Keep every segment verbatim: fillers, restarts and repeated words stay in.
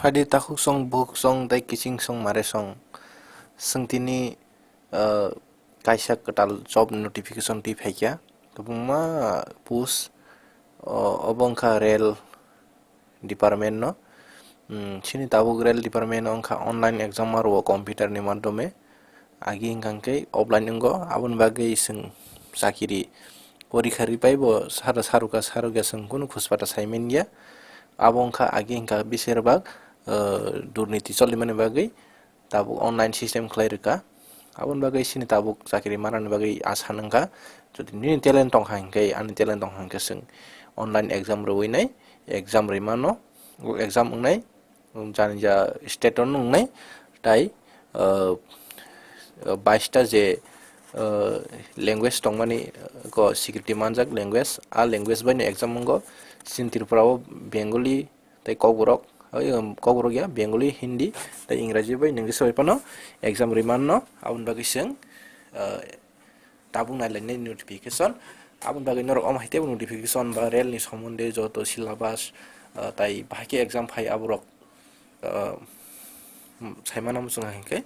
Phaidi takhuk song, bukhuk song, tei kiching song, mare song. Swng tini, ah, kaisa kwtal job notification twi phaikha. Kwbangma post, o, obo wngkha rail department no. Hmm, chini tabuk rail department no wngkha online exam ma rwo computer ni madhyome. Agi hwnkha khe offline wngo, aboni bagwi chwng chakiri porikha rwpai bo sar-, sarwkha, sarwkha chwng kunu khuspata sai manya. Abo wngkha agi hwnkha besirbak, eh, durniti cholimani bagwi tabuk online system khlai rwkha. Aboni bagwi chini tabuk chakiri manani bagwi asa nangkha. Jodi nini talent tongkha hinkhe, ani talent tongkha hinkhe chwng online exam rwui nai, exam rwimano, exam wngnai, jani ja state-o nungnai, tai, uh, uh, baista je, uh, language tongmani, uh, ko security manjak language, a language bai no exam wngo. Chini Tripura o Bengali tei Kokborok, oi, um, Kokborok ya, Bengali, Hindi tei Ingraji bai nungwi sabai phano exam rwimano, aboni bagwi chwng, uh, tabuk nailainai notification. Aboni bagwi norok omo hai teibo notification ba rail ni somonde joto syllabus, ah, tai bahai khe exam phai aborok, ah, saimano muchung hai khe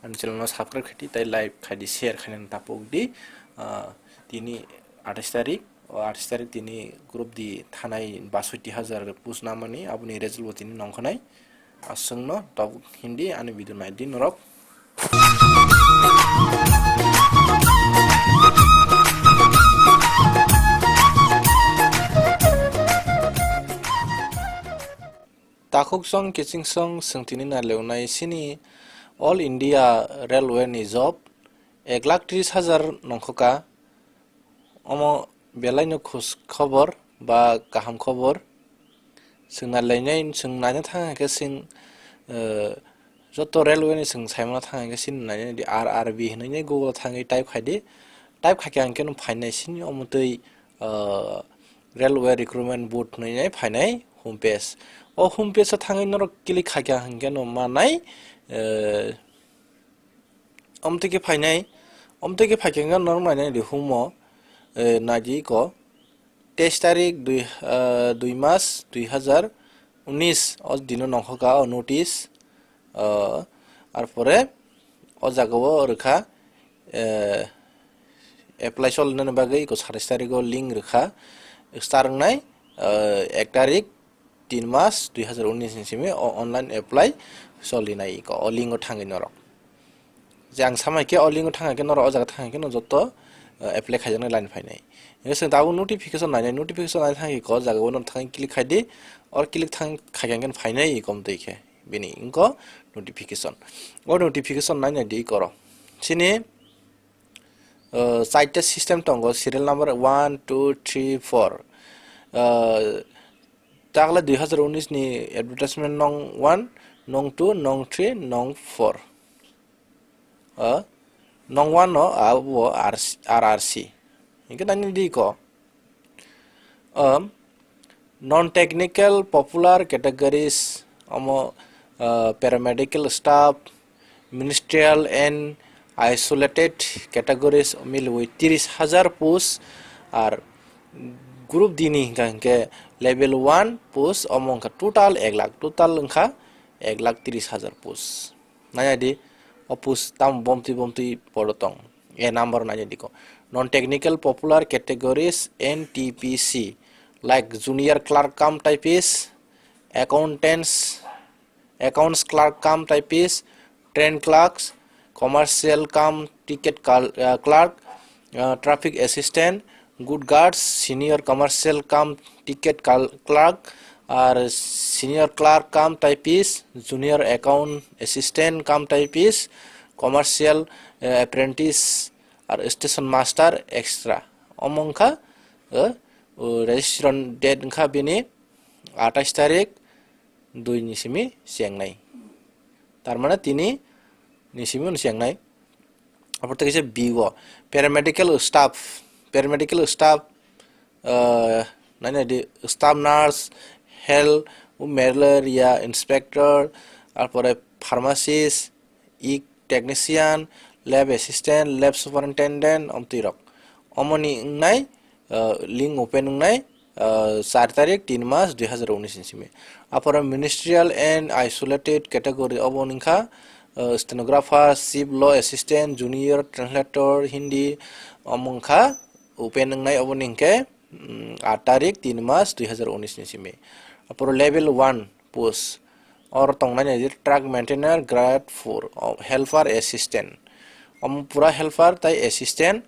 ani channel no subscribe khaidi tei like khaidi share khainani tapuk di. Ah, tini atais tarik, o atais tarik tini group D thanai basoti hajar post namani aboni result bo tini nongkhanai. Aswkno tabuk hindi ani video naidi norok. Takhuk song kiching song swng tini naleunai sini All India Railway ni job ek lakh tris hajar nongkhoka. Omo belaino khus khobor ba kaham khobor. Chwng nailainai, chwng naina thang khe chwng, eh, joto railway ni chwng saimano thang khe chini nainai di R R B hinwi Google thangwi type khai di. Type khai khe ang khe no phainai sini omo twi, eh, railway recruitment board hinwi phainai home page. O home page o thangwi norok click khai khe ang khe no manai, eh, Omo twi khe phainai, omo twi khe phaikhe wngkha norok nainai di humo, eh, naidi iko teis tarik dui, eh, dui mas dui hajar unis o dino nongkha kha o notice, eh, arpore o jaga o rwkha, eh, apply solinani bagwi iko satais tarik o link rwkha, start wngnai, eh, ek tarik tin mas dui hajar unis ni simi o online apply solinai iko o link o thangwi norok. Je ang samai khe o link o thang khe norok o jaga thang khe no joto, eh, apply khaijaknai line phainai. Hingke chwng tabuk notification nainai, notification naina thang khe o jaga o no thang click khai di, or click thang khai khe phainai iko mtwi khe bini wngkha notification. O notification nainai di iko ro. Chini, eh, chaita system tongo, serial number one, two, three, four. Eh, Takle dui hajar unis ni advertisement nong one, nong two, nong three, nong four. Ah, nong one no abo R C, R R C. Hingke nani di ko. Um, non-technical popular categories omo, ah, paramedical staff, ministerial and isolated categories milwi tiris hajar post, ar group D ni hingka hingke level one post omo hingka total ek lakh, total hingka ek lakh tiris hajar post. Nai di o post tam bomtwi bomtwi podo tong. A number nai di ko. Non-technical popular categories N T P C, like junior clerk cum typist, accountants, accounts clerk cum typist, train clerks, commercial cum ticket cal-, uh, clerk, uh, traffic assistant, good guards, senior commercial cum ticket cal-, clerk, ar senior clerk cum typist, junior account assistant cum typist, commercial, uh, apprentice, ar station master, extra. Omo wngkha, uh, uh, registration date wngkha bini atais tarik, dui ni simi chengnai. Tar mane tini ni simi no chengnai. Apor tei kaisa B O, paramedical staff, paramedical staff, ah, nai nai di staff nurse, health, malaria inspector, arpore pharmacist, e technician, lab assistant, lab superintendent, omtwi rok. Omoni wngnai, ah, link open wngnai, ah, char tarik tin mas dui hazar unis ni simi. Aporo ministerial and isolated category obo wngkha, ah, stenographer, chief law assistant, junior translator, Hindi, omo wngkha open wngnai obo ni hwnkhe, mm, aat tarik tin mas dui hazar unis ni simi. Aporo level one post or tongnai nai truck maintainer grade four, o, helper assistant. Omo pura helper tai assistant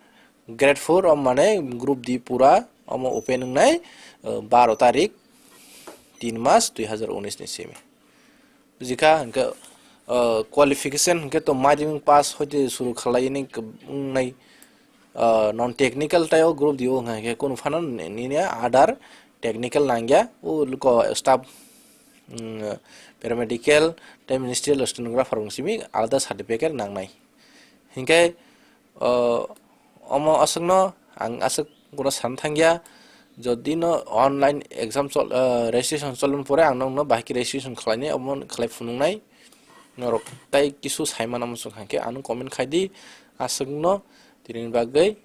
grade four, omo mane group D pura, omo open wngnai, eh, baro tarik tin mas dui hazar unis ni simi. Bujikha hwnkhe, eh, qualification hwnkhe to madhyamik pass hoite suru khlai ni wngnai, ah, non technical tai o group D o wngkha hwnkhe kunu phano nini other technical nangya, o luko staff, mm, paramedical tai ministerial stenographer wng simi alada certificate nangnai. Hinkhe, ah, omo aswkno ang aswk guna san thangya, jodi no online exam chol-, ah, registration cholon pore ang nokno bahai khe registration khlainai, omo khlai phunuknai. Norok tai kisu saimano muchung hwnkhe ano comment khaidi, aswkno tini bagwi